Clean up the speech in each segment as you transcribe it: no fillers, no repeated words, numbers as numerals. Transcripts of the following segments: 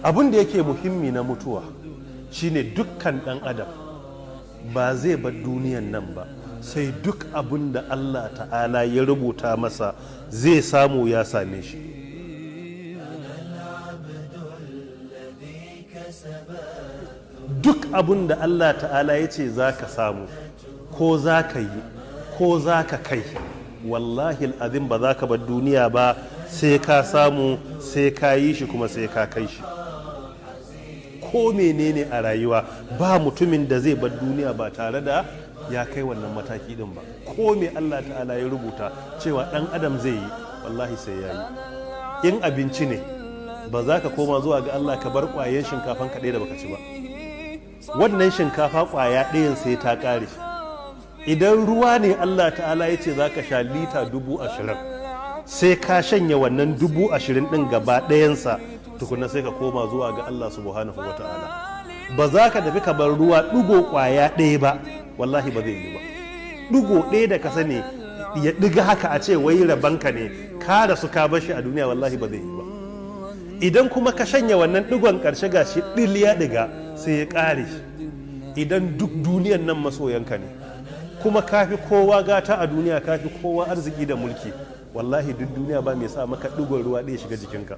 Abin da yake muhimmi na mutuwa shine dukkan dan adam ba zai bar duniyan nan ba sai duk abin da Allah ta'ala ya rubuta masa zai samu ya same shi. Duk abin da Allah ta'ala ya ce za ka samu ko za ka yi ko za ka kai, wallahi al'azim ba za ka bar duniya ba sai ka samu, sai ka yi shi kuma sai ka kai shi. Ko menene a rayuwa ba mutumin da zai bar duniya ba tare da ya kai wannan mataki din ba. Ko me Allah ta'ala ya rubuta cewa dan adam zai yi, wallahi sai ya yi. In abinci ne, ba za ka koma zuwa ga Allah ka bar kwayan shinkafan kaɗai da baka ci ba. Wannan shinkafa kwaya ɗayan sai ta ƙare. Idan ruwa ne, Allah ta'ala ya ce za ka sha lita 20,000, sai ka shanya wannan 20,000 ɗin gaba ɗayansa tukuna sai ka koma zuwa ga Allah subhanahu wa ta'ala. Ba za ka tafi ka bar ruwa ɗigo kwaya ɗaya ba, wallahi ba zai yi ba. Ɗigo ɗaya da ka sani ya ɗiga haka a ce wai rabanka ne, ka rasu ka bar shi a duniya, wallahi ba zai yi ba. Idan kuma ka shanya wannan ɗigon ƙarshe, gashi ɗil ya ɗiga sai ya ƙare. Idan duk duniyan nan masoyanka ne kuma kafi kowa gata a duniya, kafi kowa arziki da mulki, wallahi duk duniya ba mai sa maka ɗigon ruwa ɗaya shiga jikinka.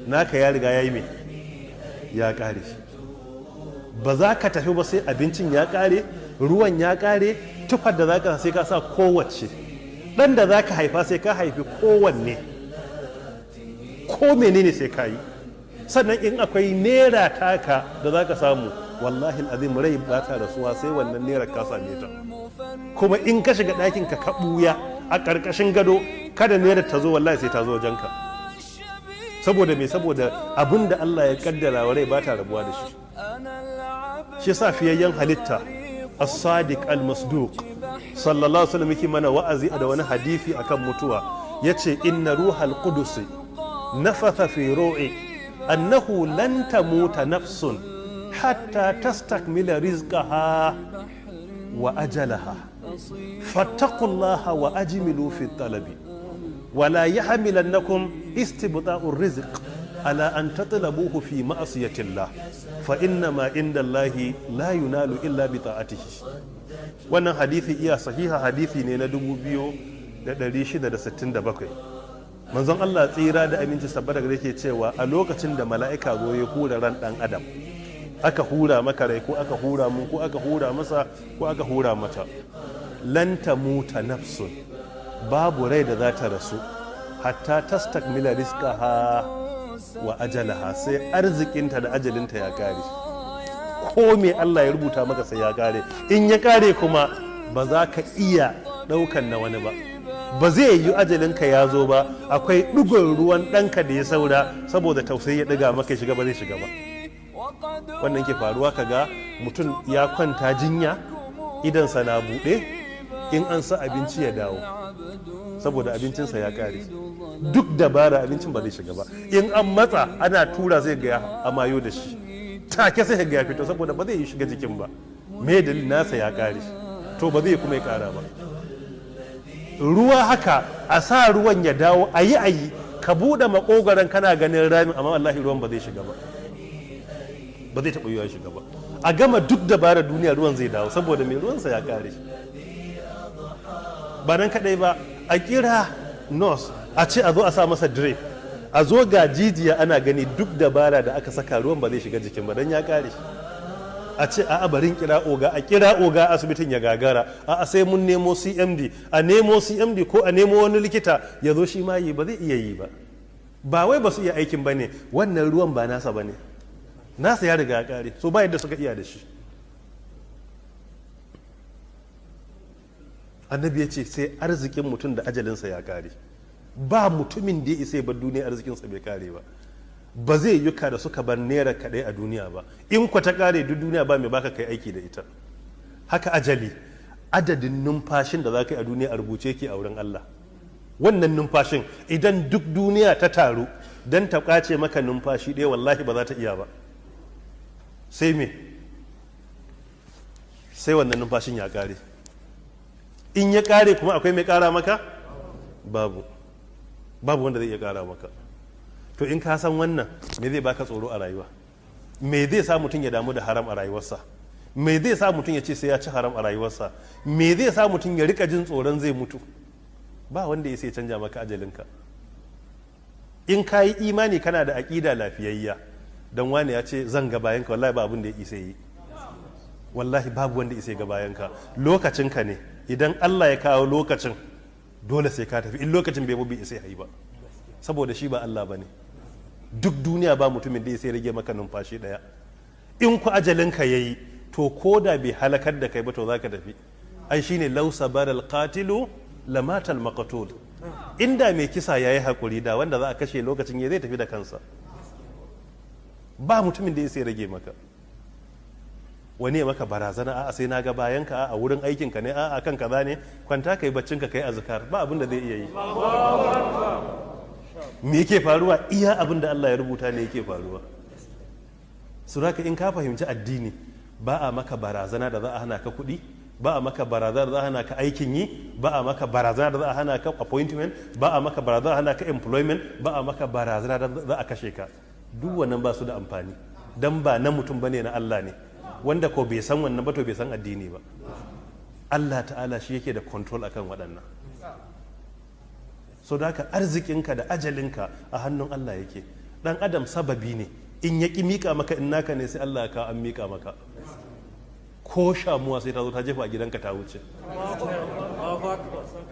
Naka ya riga ya yi mai ya ƙare. Ba za ka tafi ba sai abincin ya ƙare, ruwan ya ƙare, tufar da za ka sai ka sa kowace, ɗan da za ka haifa sai ka haifi kowanne, ko menene sai ka yi. Sannan in akwai naira taka da za ka samu, wallahi azim rai ba ta rasuwa sai wannan naira ka same ta. Kuma in ka shiga ɗakin ka ka ɓuya a ƙarƙashin gado kada naira ta zo, wallahi sai ta zo wajenka. Saboda me? Saboda abin da Allah ya kaddara wa rai ba ta rabuwa da shi. Shi sa fiyayyen halitta as-sadiq al-masduq sallallahu alaihi wasallam yake mana wa'azi da wani hadisi akan mutuwa, yace inna ruhal qudus nafatha fi ru'i annahu lan tamuta nafsun hatta tastakmila rizqaha wa ajalaha, fattaqullaha wa ajmilu fi talabi, wala yahmilannakum istibta'ur rizq ala an tatlabuhu fi ma'siyatillah, fa inna ma inda Allahi la yunalu illa bi ta'atihi. Wannan hadisi iya sahiha, hadisi ne na 2667. Manzon Allah tsira da aminci sabbata da yake cewa a lokacin da mala'ika zo ya hura ran dan adam, aka hura maka rai ko aka hura mun ko aka hura masa ko aka hura mata, lan tamuta nafsun, babu rai da za ta rasu hatta tastakmila rizqaha wa ajalaha, sai arzikinta da ajalinta ya kare. Ko me Allah ya rubuta maka sai ya kare. In ya kare kuma ba za ka iya daukan na wani ba, ba zai yi ajalinka ya zo ba akwai ɗigon ruwan ɗanka da ya saura saboda tausayi ya ɗiga maka shiga, ba zai shiga ba. Wannan ke faruwa kaga mutum ya kwanta jinya, idansa na buɗe, in an sa abinci ya dawo saboda abincinsa ya kare. Duk dabara abincin ba zai shiga ba. In an matsa ana tura zai ga amayo da shi take, sai ga ya fito saboda ba zai yi shiga jikin ba. Me dalil? Nasa ya kare, to ba zai kuma ya kara ba. Ruwa haka, a sa ruwan ya dawo, a yi a yi, ka buɗe makogaran kana ganin ramin, amma wallahi ruwan ba zai shiga ba, ba zai taɓa yiwuwa shiga ba. A gama duk dabarar duniya ruwan zai dawo saboda mai ruwansa ya kare. Ba nan kaɗai ba, a kira nurse a ce a zo a sa masa drip, a zo ga jijiya ana gani, duk dabara da aka saka ruwan ba zai shiga jikin ba don ya kare. A ce a'a barin kira oga, a kira oga asibitin ya gagara, a'a sai mun nemo CMD, a nemo CMD ko a nemo wani likita ya zo shi ma yi, ba zai iya yi ba. Ba wai ba su iya aikin ba ne, wannan ruwan ba nasa ba ne, nasa ya riga ya kare, so ba yadda suka iya da shi. Annabi ya ce sai arzikin mutum da ajalinsa ya kare. Ba mutumin da ya isa ya bar duniya arzikinsa bai kare ba. Ba zai yi ka da suka bar naira kaɗai a duniya ba. In kwa ta kare duk duniya ba mai baka kai aiki da ita. Haka ajali, adadin numfashin da za ka yi a duniya a rubuce ke a wurin Allah. Wannan numfashin idan duk duniya ta taru don ta kwace maka numfashi ɗaya, wallahi ba za ta iya ba. Sai me? Sai wannan numfashin ya kare. In ya kare kuma akwai mai kara maka? Babu. Babu wanda zai iya kara maka. To in ka san wannan, me zai baka tsoro a rayuwa? Me zai sa mutum ya damu da haram a rayuwarsa? Me zai sa mutum ya ce sai ya ci haram a rayuwarsa? Me zai sa mutum ya rika jin tsoron zai mutu? Ba wanda ya sai canja maka ajalinka. In ka yi imani, kana da aƙida lafiyayya, don wani ya ce zan ga bayanka, wallahi ba abin da ya isa yi. Wallahi babu wanda isa ga bayanka. Lokacinka ne. Idan Allah ya kawo lokacin, dole sai ka tafi. In lokacin bai bai isa yi ba, saboda shi ba Allah bane. Duk duniya ba mutumin da ya sai rage maka numfashi daya. In ku ajalinka yayi, to ko da bai halakar da kai ba, to zaka tafi. Ai shine لو صبر القاتل لمات المقتول. Inda mai kisa yayi hakuri, da wanda za a kashe lokacin ya zai tafi da kansa. Ba mutumin da ya sai rage maka. Wani ya maka barazana, a'a, sai na ga bayan ka, a wurin aikin ka ne, a'a, kan kaza ne. Kwanta kai baccin ka, kai azkar, ba abin da zai iya yi. Me yake faruwa? Iya abin da Allah ya rubuta ne yake faruwa. Su haka in ka fahimci addini, ba a maka barazana da za a hana ka kuɗi, ba a maka barazana da za a hana ka aikin yi, ba a maka barazana da za a hana ka appointment, ba a maka barazana da za a hana ka employment, ba a maka barazana da za a kashe ka. Duk wannan ba su da amfani, dan ba na mutum bane, na Allah ne. Wanda ko bai san wannan ba, to bai san addini ba. Allah Ta'ala shi yake da control akan waɗannan. So da haka arzikinka da ajalinka a hannun Allah yake. Dan adam sababi ne. In ya ƙi miƙa maka, in naka ne, sai Allah ya kawo an miƙa maka. Ko shamuwa sai ta zo ta jefa a gidanka ta wuce.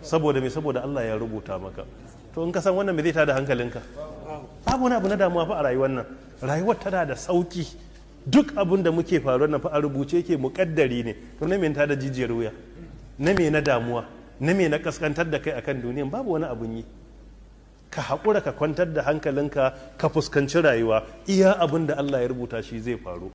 Saboda me? Saboda Allah ya rubuta maka. To in ka san wannan, me zai tada hankalinka? Babu wani abu na damuwa fa a rayuwar nan. Rayuwar tana da sauki. Duk abin da muke faruwa nan fa a rubuce yake, muƙaddari ne. To na me ta da jijiyar wuya? Na me na damuwa? Na me na kaskantar da kai akan duniyan? Babu wani abun yi. Ka haƙura, ka kwantar da hankalinka, ka fuskanci rayuwa. Iya abin da Allah ya rubuta shi zai faru.